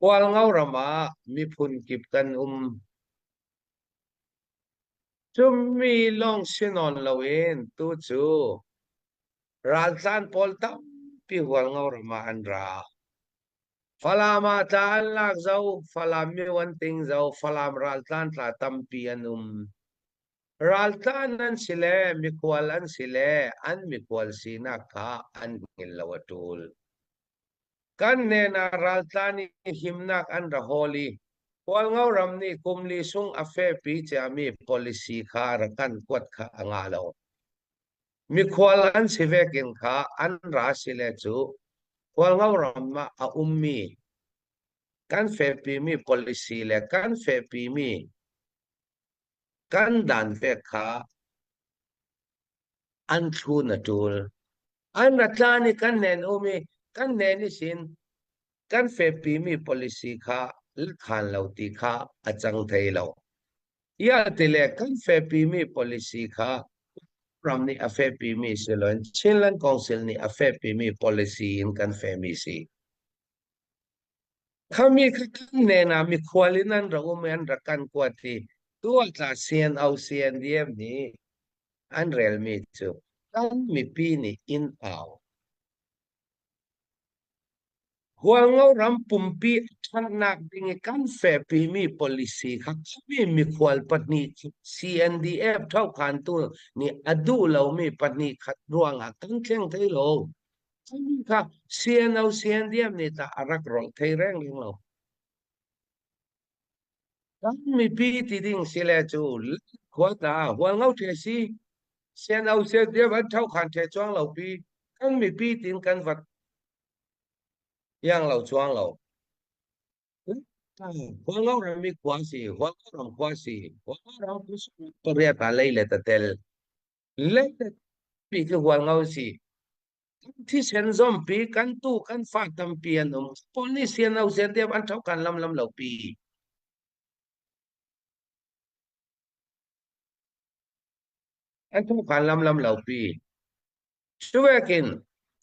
Hualngo ram ah miphun kip kan um. Cumi lawng si nawn loin tu cu raltlan pawl tampi Hualngo ram ah an ra. Falam ah tla an lak zau, Falam myo an ting zau, Falam raltlan tla tampi an um. Raltlan an si le mikhual an si le an mikhual sinak kha an hngilh lo a ṭul. Kan hnen ah raltlan i himnak an ra hawl i Hualngo ram nih kum li sung a fehpi ciami policy kha rak kan kuat kha a ngah lo. Mikhual an si vekin kha an ra si le cu Hualngo ram ah a ummi kan fehpimi policy le kan fehpimi kan dan vek kha an thlun a ṭul. An ra tlan i kan nen um i kan nen i sin kan fehpimi policy kha khan lo ti kha a cang thei lo. Ia ti le kan fehpimi policy kha ram nih a fehpimi si loin Chinland Council nih a fehpimi policy in kan fehmi si. Khami kha kan nen ah mikhual in an ra um i an rak kan kuat i tu ah tla CNO CNDF nih an relmi cu kan mipi nih inn au. Hualngo ram pumpi a ṭhatnak ding i kan fehpimi policy kha khami mikhual pahnih CNDF ṭhokhantu nih a duh lomi pahnih khat ruangah kan thleng thei lo. Kha CNO CNDF nih tah a rak rolh thei reng ding lo. Kan mipi ti ding si le cu khua ta hualngo the si CNO CNDF an tho khan the chuang lo pi kan mipi tin kan vat yang lo chuang lo. Hualngo ram mi khua si hualngo ram khua si hualngo ram pariat a lei le ta tel le pi ki hualngo si Thisen zompi kan tu kan fa tampi an um. Paul nih sian au sian deuh an tho kan lam lam lo pi. An tho kan lam lam lo pi. Cuvekin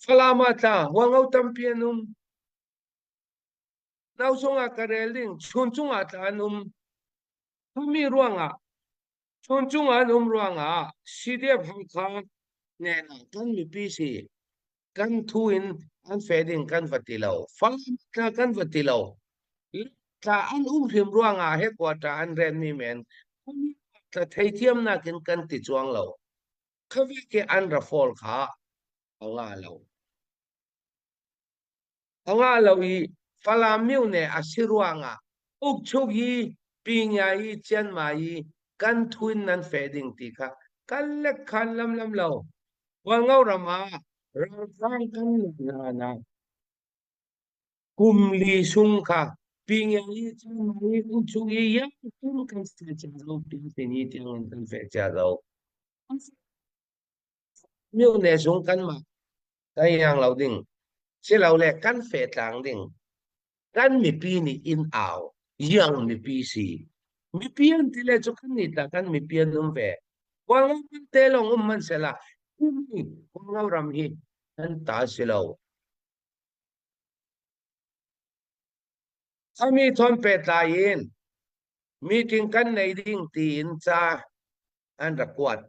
Falam ah tla hualngo tampi an um. Nau chungah ka rel ding chun chungah tla an um. Thumi ruangah Chuncung an um ruangah CDF Hakha nen ah kan mipi si kan thu in an fe ding kan va ti lo. Falam tla kan va ti lo. Tla an um hrim ruangah headquarter an ren mi men tla theithiamnak in kan ti chuang lo. Khavi ke an ra fall kha a nga lo. A ngah lo i Falam myone a si ruangah ukchuk i Pinya i Chianma i kan thuin nan feh ding ti kha kan lek khan lamlam lo. Hualngo ram ah ralhrang kan hna na kum li sung kha Pinya i Chianma i ukchuk i yang tum kan feh cia lo ti ni tiang in kan feh cia lo. Myone sung kan mah kan iang lo ding silole kan fehtlang ding kan mipi nih in au iang mipi si mipi an ti le cu kan nih tah kan mipi an um ve Hualngo te lawng um man sela Hualngo ram hi an ta si lo ami thon pehtlai in meeting kan nei ding tiin ca an rak kuat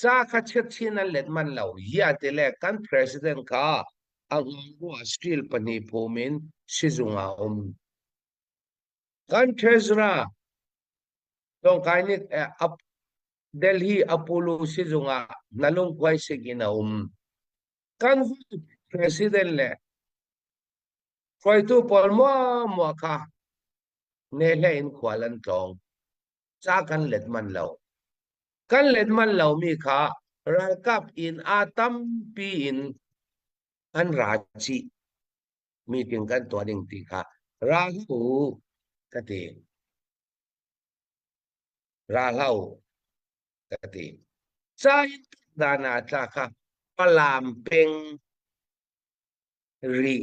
Ca kha chiatchin an let manh lo. Yiah ti le kan president kha a ngaibu ah steel pahnih phum in sizung ah a um. Kan treasurer Tawngkai nih Delhi Apollo sizung ah na lungkuai sik in a um. Kan president le hruaitu pawl muamua kha nehle in khual an tlawng. Ca kan let manh lo. Kan let manh lomi kha ralkap inn ah tampi in an ra chih. Meeting kan tuah ding ti kha ra hlah u ka ti. Ra hlah u ka ti. Ca in dan ah tla kha Falam peng ri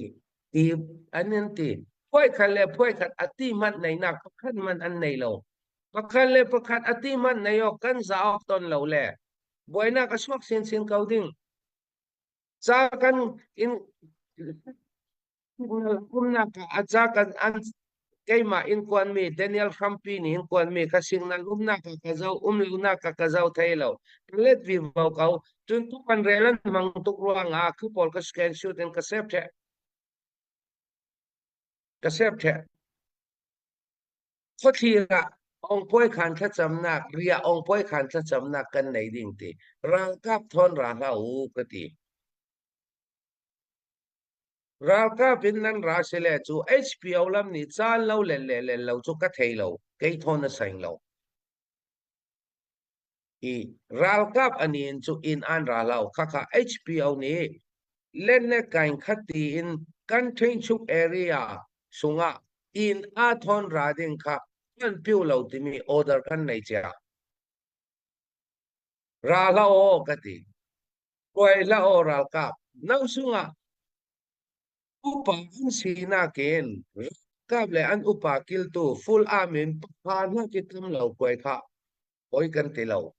ti an in ti phuai khat le phuai khat a ti hmanh neinak pakhat hmanh an nei lo pakhat le pakhat a ti hmanh nei awk kan za awk ton lo le buainak a chuak sinsin ko ding ca kan in Signal umnak ah a ca kan an keimah in kuanmi Daniel Hrampi nih in kuanmi kha signal umnak ah ka zoh um lonak ah ka zoh thei lo. Ka let vivo ko. Cun tu kan rel an hmang tuk ruangah khu pawl ka scan shoot in ka save ṭheh. Ka save ṭheh. Khuathlir ah ongpuai khan thlacamnak, riah ongpuai khan thlacamnak kan nei ding ti. Ralkap thawn ra hlah u ka ti. Ralkap in nan ra sile cu HPO lam nih caan lo le le le lo cu ka thei lo. Kei thawn a seng lo. I ralkap ani in cu inn an ra lo. Khakha HPO nih len le kain khat tiin kan Ṭhingchuk area sungah inn aa thawn ra ding kha kan piu lo timi order kan nei cia. Ra hlah aw ka ti. Kuai hlah aw ralkap. No sungah upa an sinak in ralkap le an upa kiltu full arm in pakha hna ki tam lo kuai kha poi kan ti lo.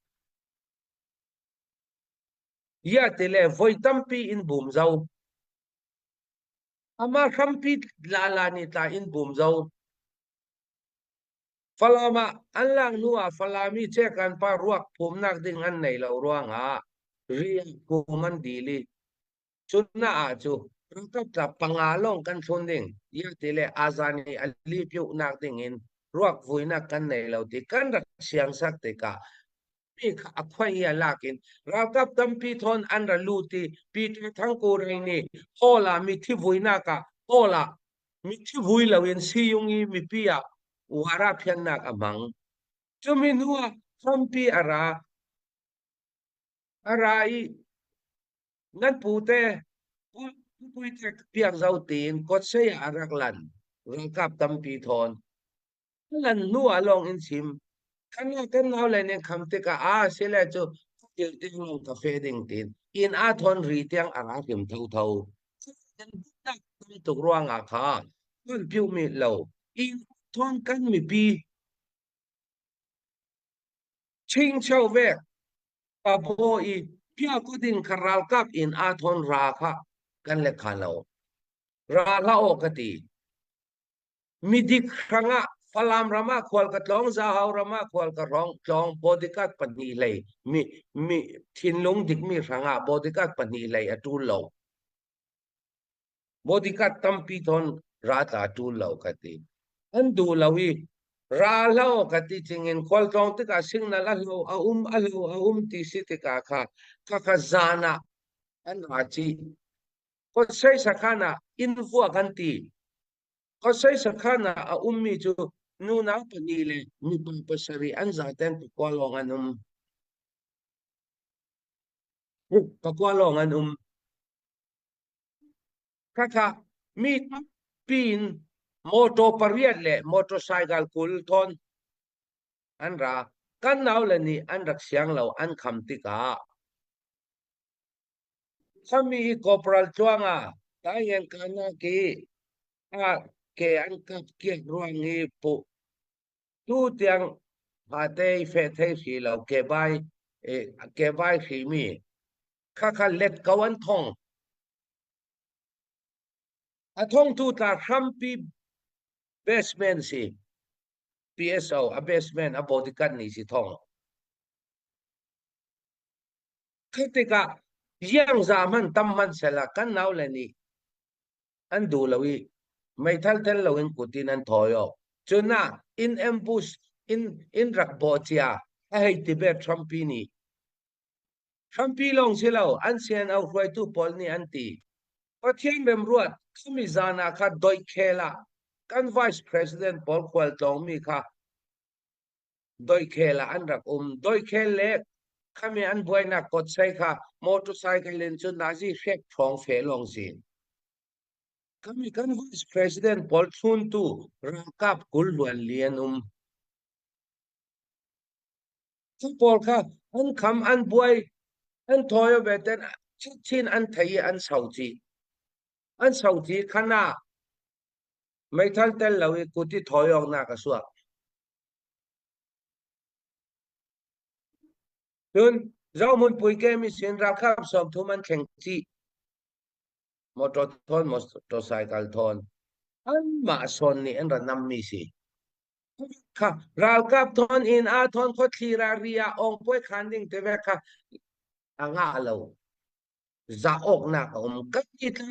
Ya ti le voi tampi in bum zo. Ama hrampi la la ni tla in bum zo. Falam ah an lak hnu ah Falam i Cekan pa ruak phumnak ding an nei lo ruangah rian phum an dil i cun ah cu ralkap tla panga lawng kan thlun ding ya ti le azan i a lipyuhnak ding in ruak vuinak kan nei lo ti kan rak siangsak tikah mi kha a khuai i a lak in ralkap tampi thawn an ra lut i Peter Thangkurei nih hall ah mithi vuinak ah hall ah mithi vui loin siyung i mipi ah wara phiannak a hmang. Cumi hnu ah tampi a ra. A ra i nan pute puite piak zo tiin kawtsei ah a rak lan. Ralkap tampi thawn. Lan hnu ah lawng in chim. Kan kan nau le ning kham tikah a sile cu til tiang lawng ka fe ding tin inn a thawn ri tiang a ra hrim tho tho. Kan tam tuk ruangah kha kan piu mi lo inn thawn kan mipi chingcheu vek pabaw i pia kut in kha ralkap in aa thawn ra kha kan le kha lo. Ra hlah aw ka ti. Midik hrangah Falam ram ah khual ka tlawng, Zahau ram ah khual ka rong, tlawng bodyguard pahnih hlei mi mi thinlung dikmi hrangah bodyguard pahnih hlei a ṭul lo. Bodyguard tampi thawn ra tla ṭul lo ka ti. An duh lo i ra hlo ka ti cingin khualtlawng tikah signal a hlo a um a hlo a um ti si tikah kha khakha zan ah an ra chih. Kawtsei sakhan ah inn vua kan ti. Kawtsei sakhan ah a ummi cu nunau pahnih le mipa pasarih an zaten pakua lawng an um. Pakua lawng an um. Khakha mi tampi in motor pariat le motorcycle 20 thawn an ra. Kan naule nih an rak siang lo an kham tikah Khami i corporal tluang ah taing kanak i a ke an kap kiak ruang i puh tu tiang hate i feh thei hri lo ke bai ke bai hri mi khakha let ko an thong. A thongtu tla hrampi basement si PSO a basement a bodyguard ni si thong. Khi tikah iangza hmanh tam hmanh sehla kan naule nih an duh lo i meithal tel loin kut in an thawi awk. Cun ah in ambush in in rak bawh cia a hei ti ve Trumpi nih. Trumpi lawng si lo an CNO hruaitu pawl nih an ti. Pathian remruat khami zan ah kha doikhel ah kan vice president pawl khualtlawngmi kha doikhel ah an rak um. Doikhel le khami an buainak kawtsei kha motorcycle in cun nazi hrek ṭhawng fe lawng si. Khami kan vice president pawl thluntu ralkap 20 luan li an um. Cu pawl kha an kham an buai an thawi ve ten chin an thei i an sauci. An sauci khana meithal tel lo i kut i thawi awknak a suak. Cun Zohmunpui kemi sin ralkap 30 an thleng chih. Motor thawn, motorcycle thawn. Anmah sawn nih an ra nammi si. Kha ralkap thawn in a thawn khuathli ra ri ah ongpuai khan ding te ve kha a ngah lo. Za awknak a um. Kan i tla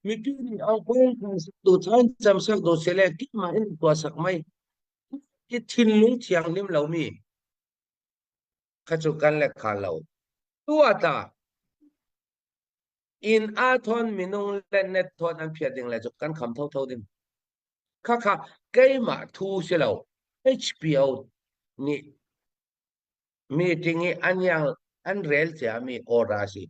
mipi nih ongpuai khan sak tu chan cam sak do sele kima in tua sak mai. Hi thinlung thianghlim lomi kha cu kan le kha lo. Tu ata inn aa thawn minung le net thawn an phiat ding le cu kan kham thotho ding. Khakha keimah thu si lo HPO nih meeting i an yang an rel ciami order a si.